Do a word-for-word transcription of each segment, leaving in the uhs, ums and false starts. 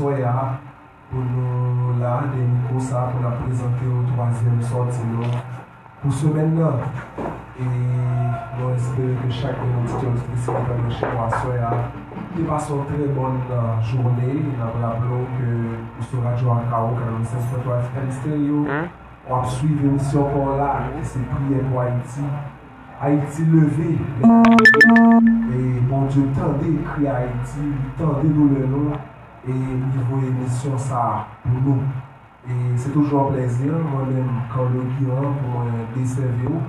aswè a, pou nou la, dèyè mikwo sa, pou n ap prezante w twazyèm sòti nou pou semèn nan. E nou espere ke chak grenn oditè, oditris ki te branche nou aswè a, te pase yon trè bòn, euh, jounen. N ap raple w ke ou sou Radyo Akao, katrevennsèz pwen twa F M Stereo. W ap swiv emisyon pa w la, ki se Priyè pou Ayiti. Ayiti leve, e Bondye tande kri Ayiti, li tande doulè nou, e li voye emisyon sa a pou nou. E se toujou yon plèzi, mwen menm, Carlo Guiran, pou mwen desèvi w,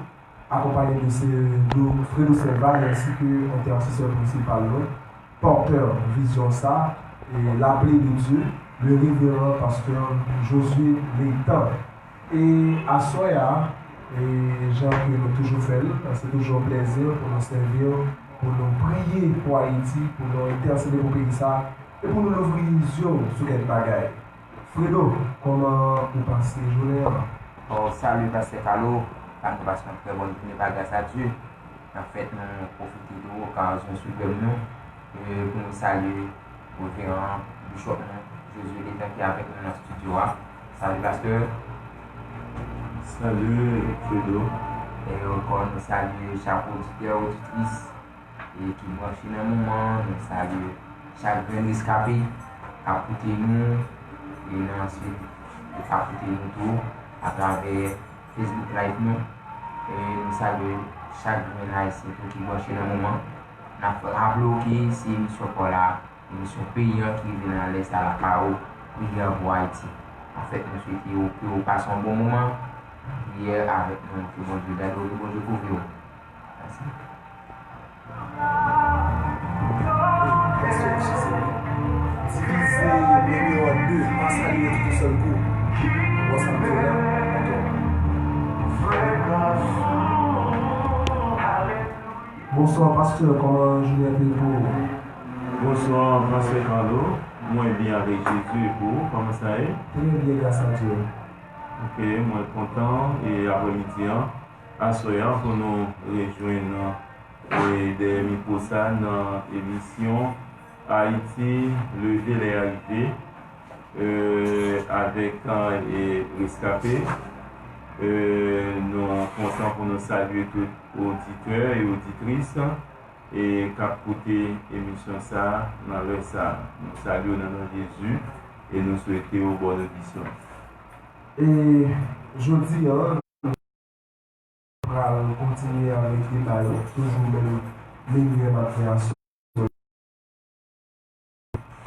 akonpaye de se, de Fredo Serval, ensi ke entèsesè prensipal nou, pòtè vizyon sa, e laple de Dye, le reveran pastè Josué Létan. E aswè a, e jan ke nou toujou fè l, se toujou yon plèzi pou nou sèvi w, pou nou priye pou Ayiti, pou nou entèsede pou peyi sa, e pou nou louvri zye w sou kèk bagay. Fredo, kòman ou pase jounen an? Bon, salut, pastè Carlo. Sa nou pase yon trè bòn jounen pa gras a Dye. Anfèt, nou pwofite tou okazyon siprèm nou, e pou nou salye reveran bishop nou, Josué Létan, ki avèk nou nan estidyo a. Salut, pastè. Salut, Fredo. E ankò, nou salye chak oditè, oditris, e ki branche nan moman, nou salye chak grenn reskape k ap koute nou, e nan answit, e k ap koute nou tou atravè Facebook Live nou. E nou salye chak grenn Ayisyen tou ki branche nan moman. N ap raple w ke se emisyon pa w la, emisyon peyi an ki rive nan lè sa la pa w, Priyè pou Ayiti. Anfèt, nou swete w ke w pase yon bon moman. Priyè avèk nou, ke Bondye gade w, ke Bondye kouvri w. Mèsi. Pastè Michel Serge, divize nimewo de, pa salye tout yon sèl kou. Ou wè sa m di w la? Ok. Bonswa, pastè, kòman jounen an te ye pou ou? Bonswa, pastè Carlo. Mwen byen avèk Jezi, e pou ou, kòman sa ye? Trè byen, gras a Dye. Ok, mwen kontan, e aprèmidi an, aswè an, pou nou rejwenn, e dèyè mikwo sa nan emisyon Ayiti Leve lè a rive, e avèk, e reskape. E nou kontan pou nou salye tout oditè e oditris, e k ap koute emisyon sa a nan lè sa a. Nou salye w nan non Jezi e nou swete w bòn odisyon. E jodi a, nou pral kontinye avèk deba yo, toujou menm linyè m ap fè aswè.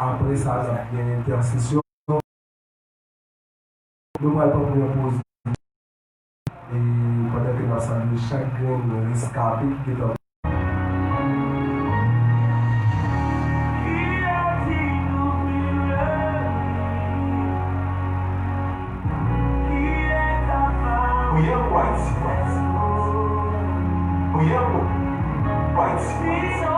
Apre sa, n ap gen entèsesyon. Nou pral pran premyè poz. E pandan ke n ap salye chak grenn reskape ki gentan Priyè pou Ayiti. Priyè pou Ayiti.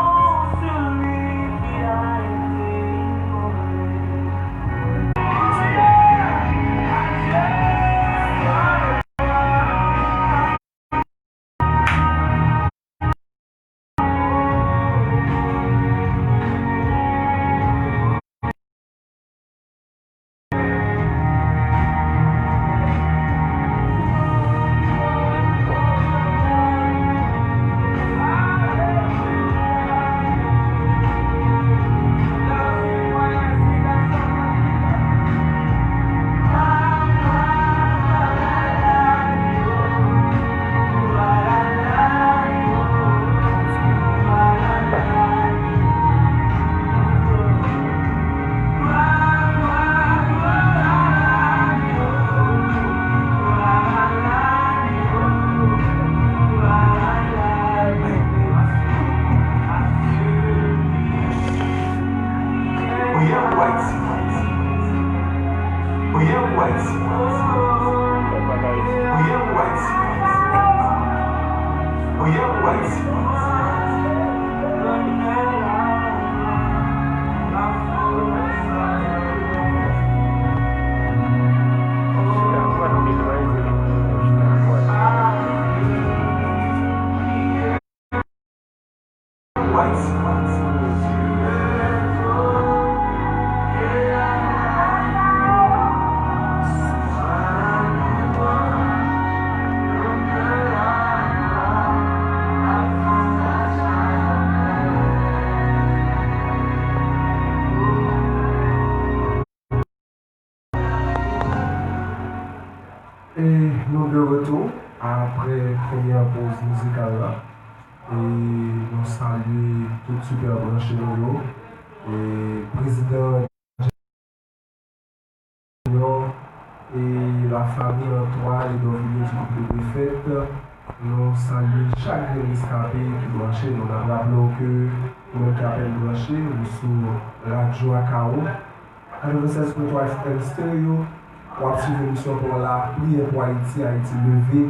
Apre premyè poz mizikal la, e nou salye tout sipè branche nou yo, e prezidan Junior e lafanmi an twa, Ledòvilye du groupe de prefèt, nou salye chak grenn reskape ki branche nou. N ap raple w ke ou menm ki apèn branche, ou sou Radyo Akao, katrevennsèz pwen twa F M Stereo, w ap swiv emisyon pa w la, Priyè pou Ayiti, Ayiti Leve.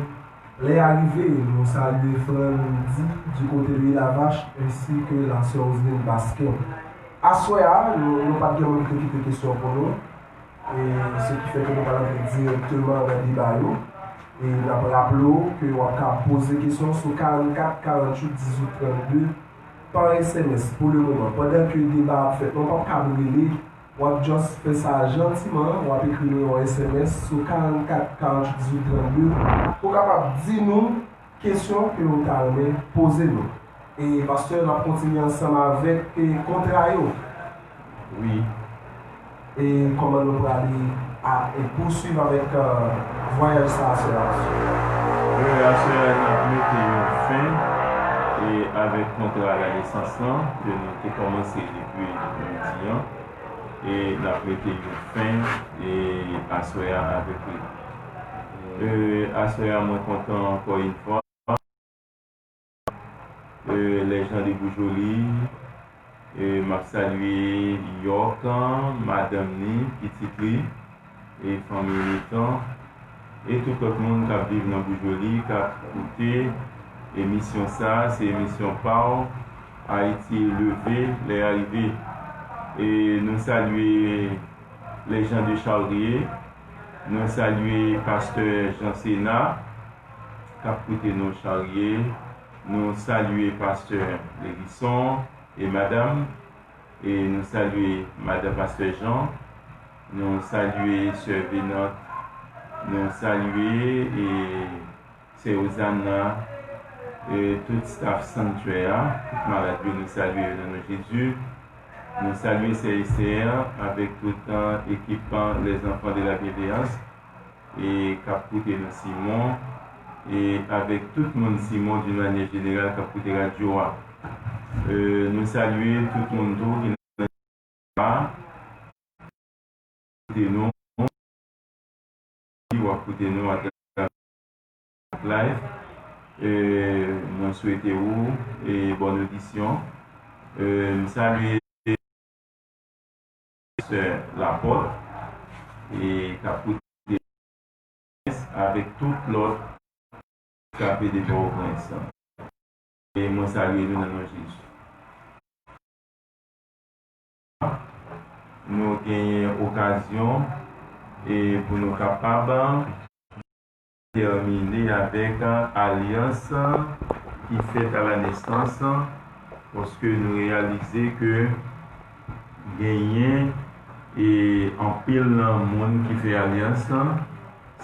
Lè a rive, nou salye Frandy du côté de Lavach, ensi ke la sè Roseline Basquin. Aswè a, nou, nou pa t gen moun ki te kite kesyon pou nou. E se ki fè ke nou pral antre dirèkteman nan deba yo. E n ap raple w ke w ap ka poze kesyon sou karannkat, karannwit, dizuit, trannde pa S M S pou le moman. Pandan ke deba ap fèt, non, w p ap ka rele, w ap just fè sa jantiman, w ap ekri nou yon S M S sou karannkat, karannwit, dizuit, trannde pou w kapab di nou kesyon ke w ta renmen poze nou. E pastè, n ap kontinye ansanm avèk, e, kontra yo. Wi. E kòman nou prale a, e pouswiv avèk, e, vwayaj sa a, sè a? E, aswè a, n ap mete yon fen, e, avèk kontra lanesans lan, ke nou te kòmanse depi jodi an. E n ap mete yon fen, e, aswè a avèk li. E, aswè a, mwen kontan ankò yon fwa. E, les gens de Boujoli, e, m ap salye York, madanm li, pitit li, e fanmi li tan, e tout lòt moun k ap viv nan Boujoli, k ap koute emisyon sa a, se emisyon pa w, Ayiti Leve, lè a rive. E nou salye les gens de Charrier, nou salye pastè Jean Sénat, k ap koute nou Charrier, nou salye pastè Levison e madanm, e nou salye madanm pastè Jean, nou salye sè Venant, nou salye, e, sè Ozana, e tout staff Sanctuary a, tout malad yo, nou salye yo nan non Jezi. Nou salye sè Esther avèk tout, e, ekip, e, Les Enfants de la Bienveillance, e k ap koute nou Simon, e avèk tout moun Simon d'une manière générale k ap koute radyo a. E, nou salye tout moun tou ki nan a, koute nou, w ap koute nou atravè live. E, mwen swete ou, e, bòn odisyon. E, m salye sè Lapòt, e, k ap koute avèk tout lòt k ap ede Pòtoprens. E mwen salye nou nan non Jezi. Nou genyen okazyon, e, pou nou kapab tèmine avèk alyans ki fèt a la nesans, paske nou reyalize ke genyen, e, anpil nan moun ki fè alyans,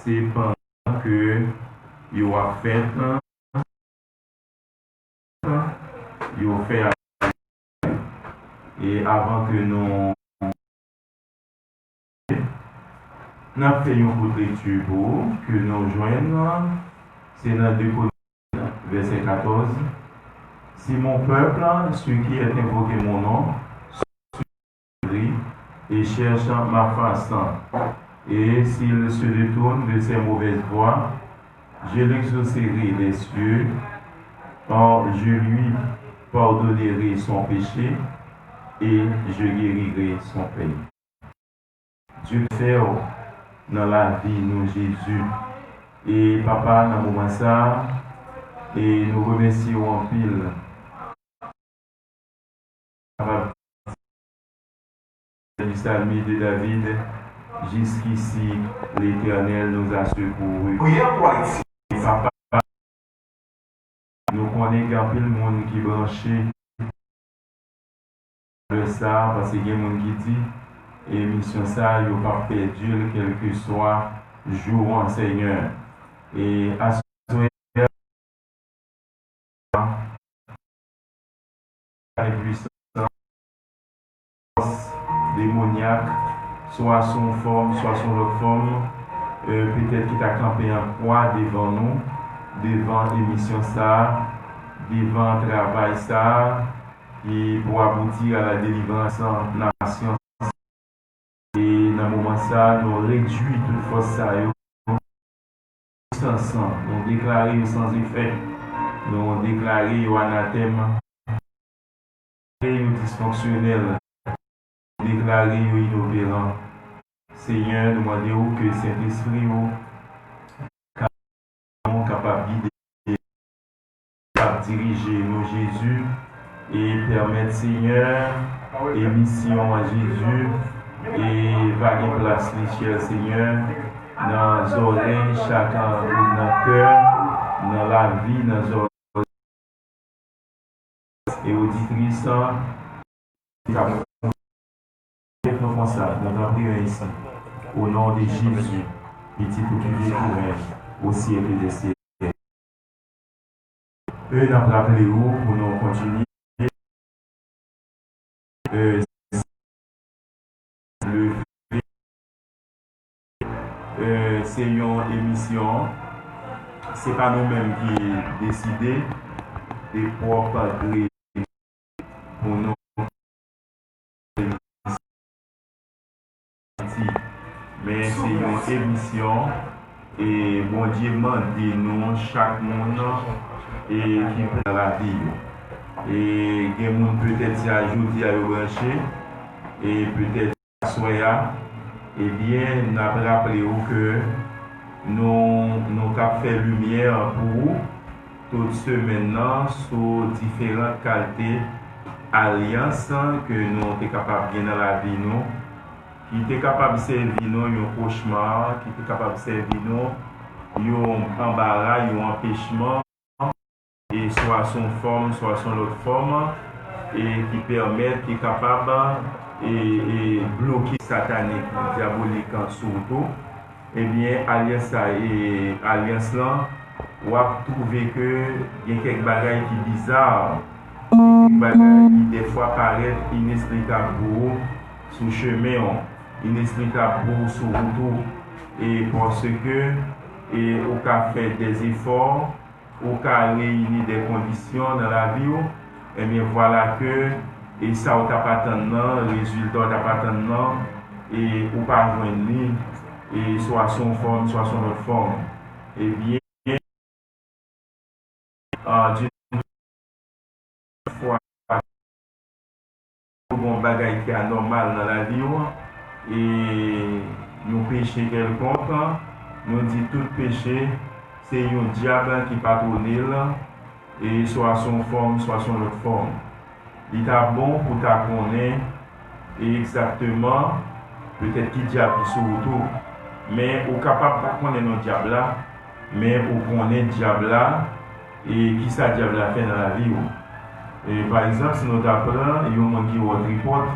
se pandan ke yo ap fèt, yo fè, e avan ke nou, n ap fè yon kout lekti pou ou, ke nou jwenn, se nan de Korinten, vèsè katòz. Si mon peuple, ceux qui est invoqué mon nom, et cherchent ma face, et s'ils se détournent de ces mauvaises voies, je l'exaucerai des cieux, je lui pardonnerai son péché et je guérirai son pays. Dye fè w nan lavi nou, Jezi. E papa, nan moman sa a, e nou remèsye w anpil. Kapab du psaume de David, jusqu'ici l'Éternel nous a secourus. Priyè pou Ayiti. Papa, nou konnen gen anpil moun ki branche lè sa, paske gen moun ki di, emisyon sa, yo p ap pèdi l, kèlkeswa jou an, Senyè. E aswè a, pwisans demonyak, swa sou yon fòm, swa sou yon lòt fòm, euh, petèt ki ta kanpe an kwa devan nou, devan emisyon sa a, devan travay sa a, ki pou abouti a la délivrance nasyon. E nan moman sa a, nou redui tout fòs sa yo, sans, nou deklare yo san efè, nou deklare yo anatèm, yo disfonksyonèl, deklare yo inoperan. Senyè, nou mande w ke Sentespri w kapab gide, kapab dirije nou, Jezi, e pèmèt, Senyè, emisyon an, Jezi, e pa gen plas li, chè Senyè, nan zòrèy chak moun, nan kè, nan lavi, nan zòrèy. E oditris, k ap fè nou konsa, nou t ap priye isi, au nom de Jésus, Pitit ou ki gen pou rèy au siècle des siècles. E n ap raple ou pou nou kontinye. Euh, leve. Euh, se yon emisyon, se pa nou menm ki deside de pwòp gre pou nou. Men se yon emisyon, e Bondye mande nou chak moun, e ki pran lavi yo. E gen moun petèt se a jodi a yo branche, e petèt aswè a, ebyen, n ap raple w ke nou, nou t ap fè limyè pou ou tout semèn nan sou diferan kalte alyans ke nou te kapab gen nan lavi nou, ki te kapab sèvi nou yon kochma, ki te kapab sèvi nou yon anbara, yon anpechman, e swa se yon fòm, swa se yon lòt fòm, e ki pèmèt, ki kapab, e, e bloke satanik, dyabolik sou wout ou, ebyen, alyans sa, e alyans lan, w ap twouve ke gen kèk bagay ki biza, gen kèk bagay ki dèfwa parèt inesplikab pou ou sou chemen w, inesplikab pou ou sou wout ou, e paske, e ou ka fè dèzefò, ou ka reyini de kondisyon nan lavi w, ebyen, vwala ke, e sa w t ap atann nan, rezilta w t ap atann nan, e ou pa jwenn li, e swa se yon fòm, swa se yon lòt fòm. Ebyen, a, di fwa, yon bagay ki anòmal nan lavi w, e yon peche kèlkonk, nou di tout peche, se yon dyab ki patwone l, e swa se yon fòm, swa se yon lòt fòm. Li ta bon pou ta konnen egzakteman, petèt ki dyab ki sou wout ou. Men ou kapab pa konnen non dyab la, men ou konnen dyab la, e kisa dyab la fè nan lavi w. E, pa egzanp, si nou ta pran yon moun ki wè w tripòt,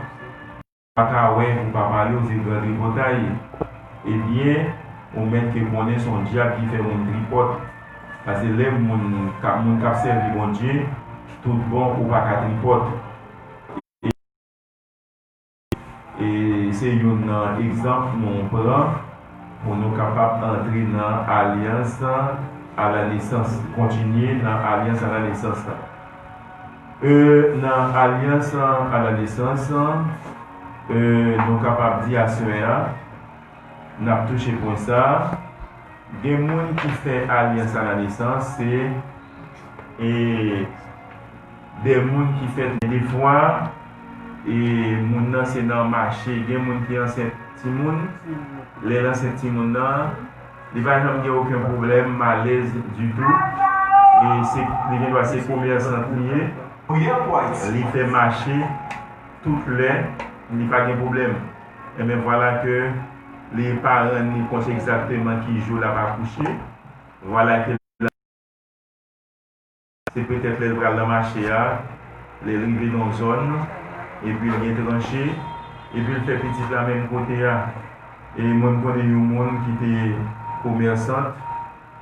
pa ka wè, ou pa pale, ou se gran tripòtay. Ebyen, ou mèt ke konnen se yon dyab ki fè moun tripòt. Paske lè moun k ap, moun k ap sèvi Bondye, tout bon, ou pa ka tripòt. E se youn nan egzanp nou pran pou nou kapab antre nan alyans a la nesans, kontinye nan alyans a la nesans la. E nan alyans a la nesans, e nou kapab di aswè a, n ap touche pwen sa a. Gen moun ki fè alyans a la nesans, se, e, de moun ki fèt defwa, e, moun nan se nan mache, gen moun ki ansent timoun, lè l ansent timoun nan, li pa janm gen okenn pwoblèm, malèz ditou, e se, li gen dwa se komèsant li ye, li fè mache tout lè, li pa gen pwoblèm. Ebyen, vwala ke li pa rann li kont egzakteman ki jou l ap akouche. Vwala ke se petèt lè l pral nan mache a, lè l rive nan yon zòn, epi l gen tranche, epi l fè pitit la menm kote a. E mwen, m konnen yon moun ki te komèsant,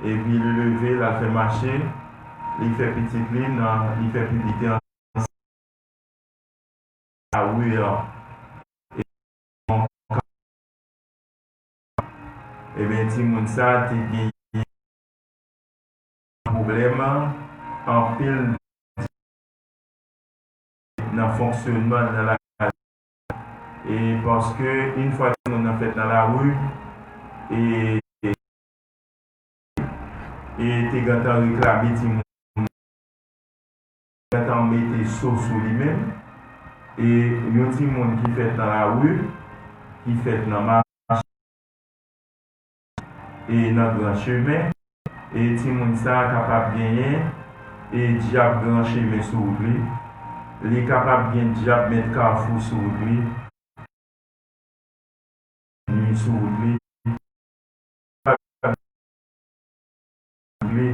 epi li leve, l al fè mache, li fè pitit li nan, li fè pibite an. Awi, e, yon, Ebyen, timoun sa te gen pwoblèm anpil nan fonksyonman nan lari. E paske yon fwa timoun nan fèt nan lari, e, e te gentan reklame timoun, gentan mete so sou li menm. E yon timoun ki fèt nan lari, ki fèt nan mache, e nan gran chemen, e timoun sa a kapab genyen, e dyab gran chemen sou wout li. Li kapab gen dyab mèt kafou sou wout li, nwi sou wout li. Li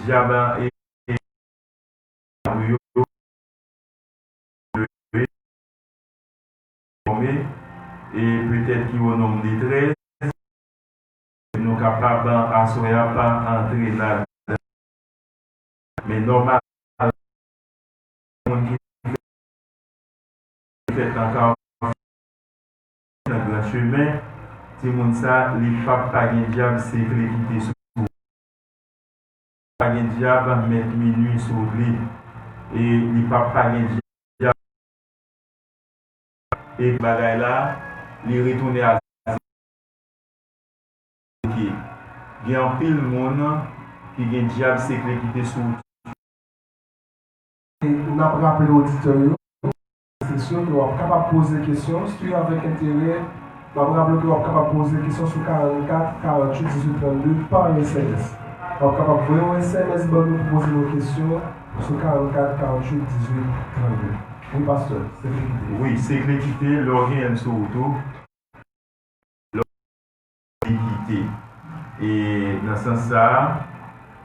dyab e, e, e, yo fòme, e petèt ki o nonb de trèz, nou kapab aswè a pa antre ladan. Men nòmal, moun ki fèt nan kafou, nan gran chemen, timoun sa, li p ap pa gen dyab sekle kite sou, pa gen dyab mèt minui sou li, e li p ap pa gen dyab, e bagay la, li retounen a, gen anpil moun ki gen dyab sekle kite sou. E n ap raple oditè yo, sesyon ke w ap kapab poze kesyon, swiv avèk enterè. M ap raple ke w ap kapab poze kesyon sou karannkat, karannwit, dizuit, trannde pa S M S. W ap kapab voye yon S M S ban nou pou poze nou kesyon sou karannkat, karannwit, dizuit, trannde. Wi, pastè, sekirite. Wi, sekirite, lè w genyen l sou wout ou, li kite. E nan sans sa a,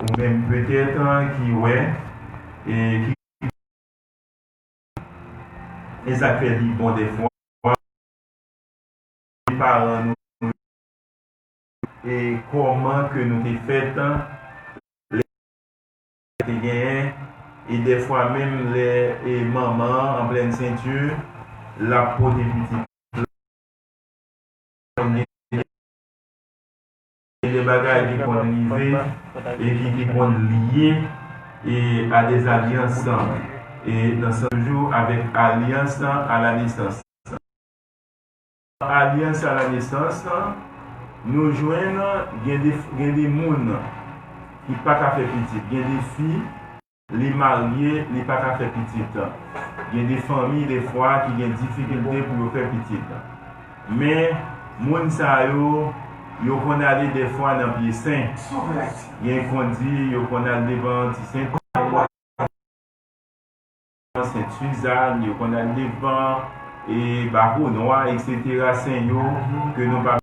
ou menm petèt, an, ki wè, e ki, e sa k fè li bon dèfwa, paran nou, e kòman ke nou te fèt, te genyen, e dèfwa menm lè, e manman an, an plèn senti, l ap pote pitit la, gen de bagay ki konn rive e ki, ki konn lye, e a de alyans, e nan sans toujou avèk alyans a la nesans. Alyans a la nesans, nou jwenn gen de, gen de moun ki pa ka fè pitit. Gen de fi, li marye, li pa ka fè pitit. Gen de fanmi, defwa, ki gen difikilte pou yo fè pitit. Men, moun sa yo, yo konn ale defwa nan pye sen. Gen kondi, yo konn al devan ti sen. Sent Sizàn, yo konn al devan, e, Bakonwa, etsetera, sen yo, ke nou pa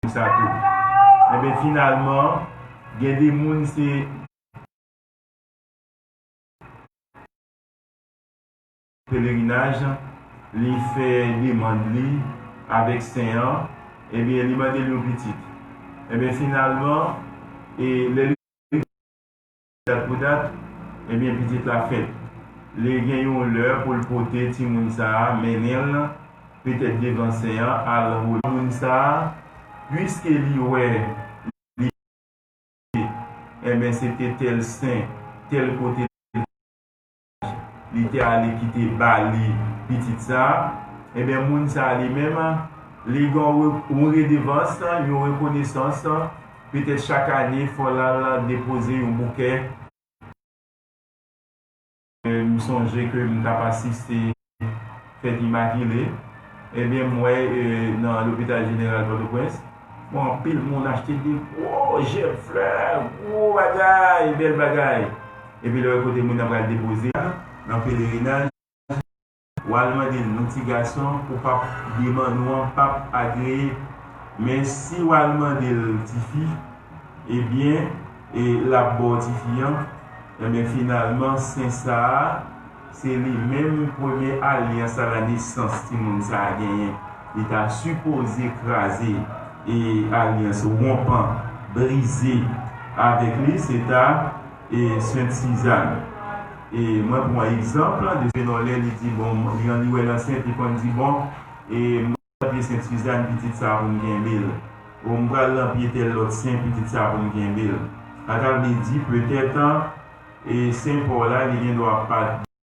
sa tou. Enben, finalman, gen de moun se pelerinaj, li fè demann li avèk sen an, ebyen, li mande l yon pitit. Enben, finalman, e lè li dat pou dat, ebyen, pitit la fèt. Li gen yon lè pou l pote timoun sa a, mennen l, petèt devan sen an, al woule moun sa a, piske li wè li, enben, se te tèl sen, tèl kote li te ale ki te ba li pitit sa a, enben, moun sa a li menm, li gen yon re-, yon redevans, yon rekonesans, petèt chak ane, fò l al depoze yon boukè. E, m sonje ke m t ap asiste fèt Imakile. Ebyen, m wè, e, nan lopital jeneral Pòtoprens, bon, anpil moun achte de gwo jèb flè, gwo bagay, bèl bagay. Epi lè w wè kote moun nan pral depoze nan pelerinaj, w al mande l, nou ti gason, ou p ap, demann ou an p ap agreye. Men si w al mande l tifi, ebyen, e l ap ba w tifi an, enben, finalman, sen sa a, se li menm premye alyans a la nesans timoun sa a genyen. Li ta sipoze kraze, e alyans wonp an, brize avèk li, se ta e Sent Sizàn. E mwen pran egzanp de Sent Nòlè, li di, bon, li, li wè l ansent, li konn di, bon, e m pral pye Sent Sizàn, pitit sa pou m kenbe l. Ou m pral nan pye tèl lòt sen, pitit sa pou m kenbe l. Sa ta vle di, petèt, e Sen Pòl la, li gen dwa pa t